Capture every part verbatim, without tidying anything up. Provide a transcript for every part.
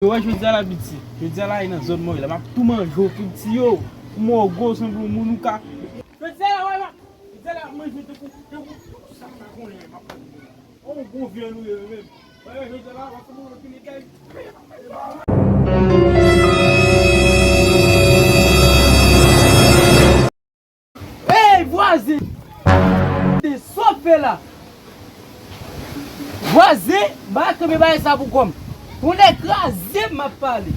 Yo, wè, jodi a la, piti. Jodi a la, e nan zòn mwen la. M ap tou manje w, piti yo. Ou mò gwo, sanble yon moun ou ka. Jodi a la, wè, m ap, jodi a la, m ap manje tankou, tankou, sa m pa konnen, m ap pale de la. On gwo vyann ou ye, menm. Wè, wè, jodi a la, w ap fè moun pile gaz. Ey, vwazen! Sofe la! Vwazen, ba kenbe bagay sa pou kò m. Pou nèg kraze m ap pale.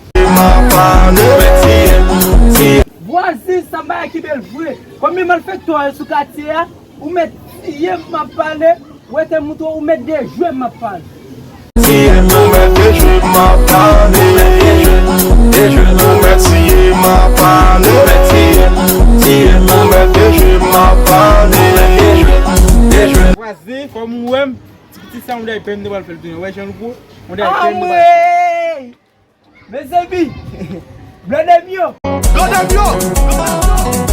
Vwazen, sa bagay ki bèl vre. Kòm e malfektè yo sou katye a, ou mèt tiye m ap pale. Ou ete mouton, ou mèt dejwe m ap pale. Tiye pou mèt dejwe m ap pale. Dejwe pou mèt tiye m ap pale. Tiye pou mèt dejwe m ap pale. Dejwe, dejwe. Vwazen, kòm ou wè m, ti piti sa, on day pen m te pral fè l tounen. Wè jan l gwo, on day pen m te pral fè l. Anmwey! Mezanmi, blode m yo. Blode m yo.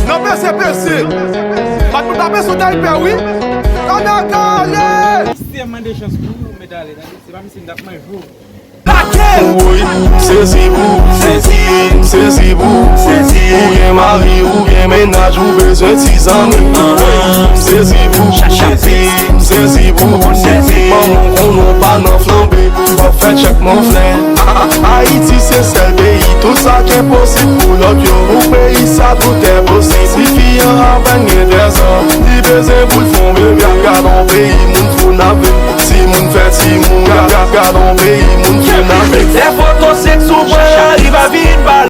Nan peze peze. Bat pou tape sou taypè wi. Ann kale. Misye mande chans pou ou, met ale, tande. Se pa misye m t ap manje w. Lage! Woy, m sezi pou, sezi, m sezi pou, sezi. Ou gen mari, ou gen mennaj, ou bezwen ti zanmi. Woy, m sezi pou, sezi, m sezi pou, sezi. Manman w konnen w pa nan flanbe. Fò fè tchèk mwen flen. Ayiti se sèl peyi, tout sa k enposib pou lòt yo. Pou peyi sa tout enposib. Si fi an apèn gen trèz an, li bezwen pou l fè yon bebe. Gad on peyi moun fou n ap viv. Timoun fè timoun, gad, gad, gad on peyi moun fou n ap viv. Lè foto sèks ou pran, li pa vin pale.